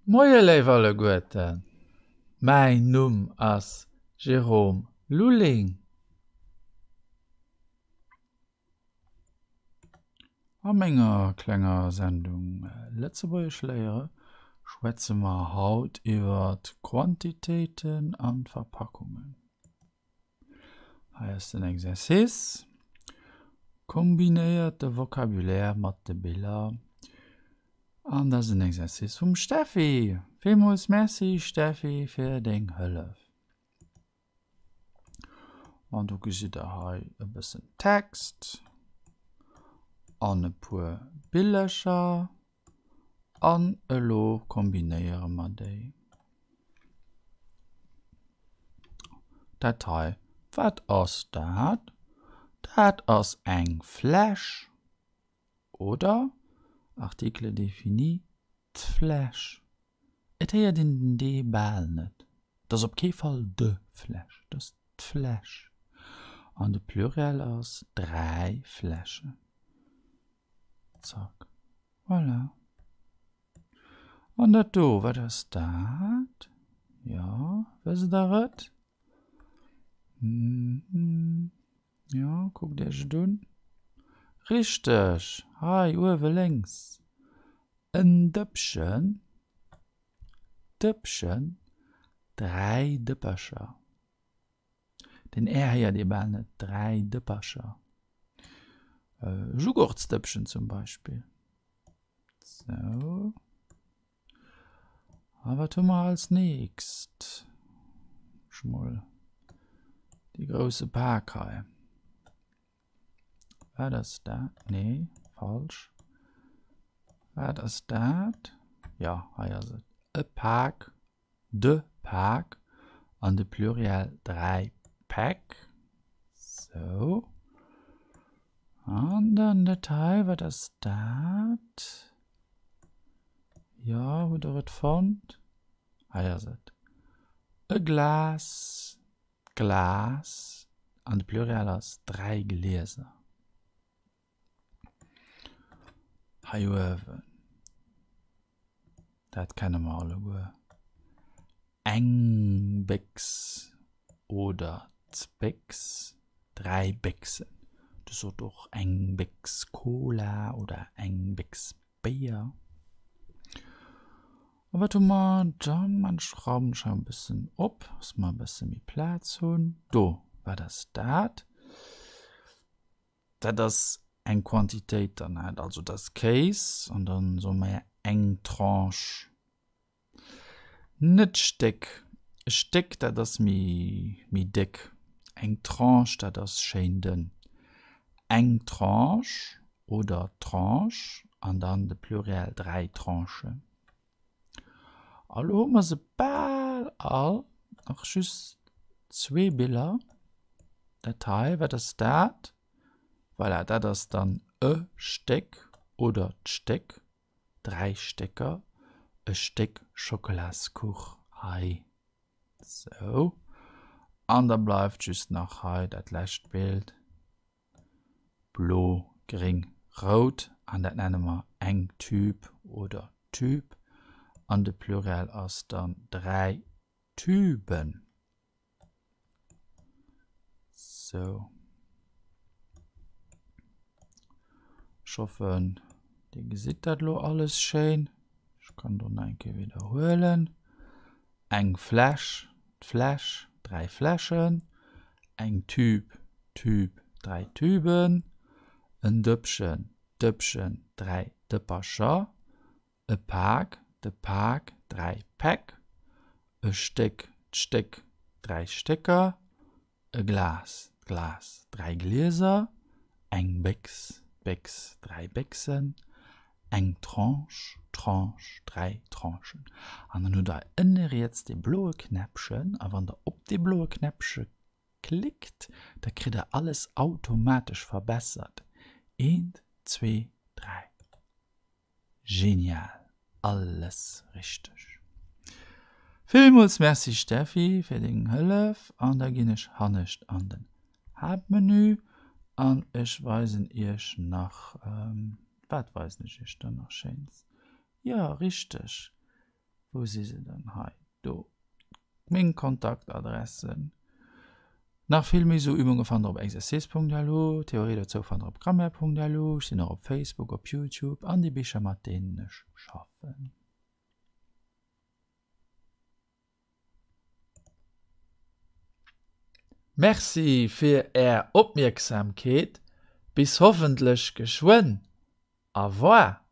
Moie léif alleguerten, mäin Numm ass Jérôme Lulling. A menger klenger Sendung Lëtzebuergesch léiere schwätze mer haut iwwer d'Quantitéiten an d'Verpackungen. Hei ass den Exercice. Kombinéiert de Vocabulaire mat de Biller. An dat ass en Exercice vum Steffi. Villmools Merci Steffi fir deng Hëllef. An do gesitt der hei e bëssen Text an e puer Billercher. An elo kombinéiere mer déi. Dat hei, wat ass dat? Dat ass eng Fläsch, oder? Article défini, d'Fläsch. Et héiert een den d bal net. Et ass op kee Fall de Fläsch, et ass d'Fläsch. An de Pluriel ass 3 Fläschen. Zack. Voilà. An dat do, wat ass dat? Jo, wësst der et? Jo, kuckt iech et un. Richteg, hei uewe lénks. En Dëppchen, Dëppchen, 3 Dëppercher. Den R héiert ee bal net, 3 Dëppercher. Jugurtsdëppchen zum Beispill. Sou. A wat hu mer als nächst? Ech mol dee grousse Pak hei. Wat ass dat? Nee, falsch. Wat ass dat? Jo, hei ass et. E Pak De Pak an de Pluriel 3 Päck. Sou. An dann dat hei, wat ass dat? Jo, hutt der et fonnt? Hei ass et. E Glas, d'Glas an de Pluriel ass 3 Glieser. Hei uewen, dat kenne mer alleguer, eng Béchs oder d'Béchs, 3 Béchsen. Du sot och eng Béchs Cola oder eng Béchs Béier. A wat hu mer dann? Ech schrauwen ech hei e bëssen op, dass mer e bësse méi Plaz hunn. Do, wat ass dat? Dat ass eng Quantitéit dann, net? Also dat ass Kéis an dann soe mer eng Tranche, net Stéck. E Stéck, dat ass méi, méi déck. Eng Tranche, dat ass schéin dënn. Eng Tranche oder Tranche an dann de Pluriel 3 Tranchen. A lo hu mer se bal all, nach just zwee Biller. Dat hei, wat ass dat? Voilà, dat ass dann e Stéck oder d'Stéck, 3 Stécker, e Stéck Schokolaskuch hei. Sou, an da bleift just nach hei dat lescht Bild. Blo, gréng, rout an dat nenne mer eng Tube oder Tüb an de Pluriel ass dann 3 Tüben. Sou. Ech hoffen, Dir gesitt dat elo alles schéin. Ech kann do nach eng Kéier widderhuelen. Eng Fläsch, d'Fläsch, 3 Fläschen, eng Tüb, d'Tüb, 3 Tüben, en Dëppchen, d'Dëppchen, 3 Dëppercher, e Pak, de Pak, 3 Päck, e Stéck, d'Stéck, 3 Stécker, E Glas, d'Glas, 3 Glieser, eng Béchs, d'Béchs, 3 Béchsen, eng Tranche, d'Tranche, 3 Tranchen. An dann hutt Der ënne riets dee bloe Knäppchen a wann Der op dee bloe Knäppche klickt, da kritt Der alles automatesch verbessert. Eent, zwee, dräi. Genial, alles richteg. Villmools Merci Steffi fir deng Hëllef an da ginn ech hannescht an den Haaptmenü an ech weisen iech nach, wat weisen ech iech dann nach schéins? Jo richteg. Wou si se dann? Hei, do. Meng Kontaktadressen. Nach vill méi sou Übunge fannt der op exercice.lu, Theorie dozou fannt der op grammaire.lu. Ech sinn och op Facebook, op Youtube an déi Bicher mat deenen ech schaffen. Merci fir är Opmierksamkeet, bis hoffentlech geschwënn. Au revoir.